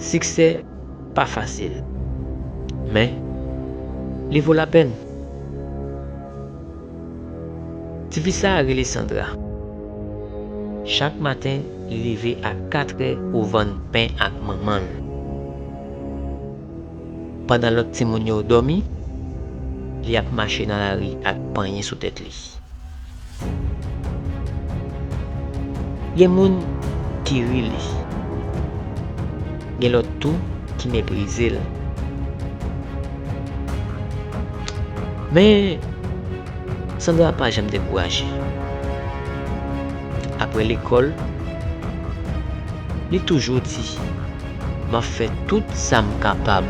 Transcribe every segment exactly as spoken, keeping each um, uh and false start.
Siksè pa fasil, men li vo lapèn. Tifi sa a rele Sandra. Chak maten, li leve a katrè pou vann pen ak manman l. Pandan lòt timoun yo dòmi, li ap mache nan lari ak panye sou tèt li. Gen moun ki ri li. Gen lòt tou ki meprize l. Men, Sandra pa janm dekouraje. Apre lekòl, li toujou di, "M ap fè tout sa m kapab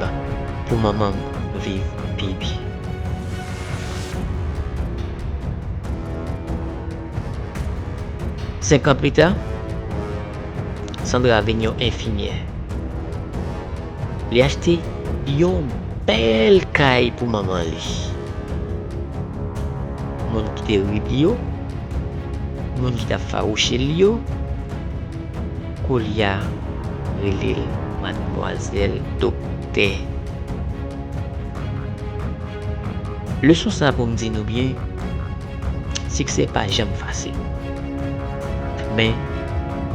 pou manman m viv pi byen." Senk an pita, Sandra vin yon enfimyè. Li achte yon bèl kay pou manman li. Moun ki te ri li yo, moun ki t ap fawouche li yo, koulye a rele l madmwazèl doktè. Leson sa pou m di nou byen, siksè pa janm fasil. Men,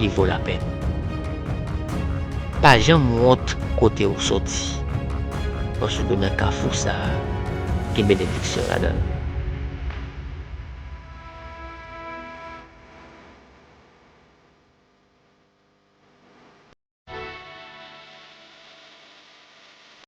li vo lapèn. Pa janm wont kote w soti. Paske nan kafou sa a, gen benediksyon ladan l.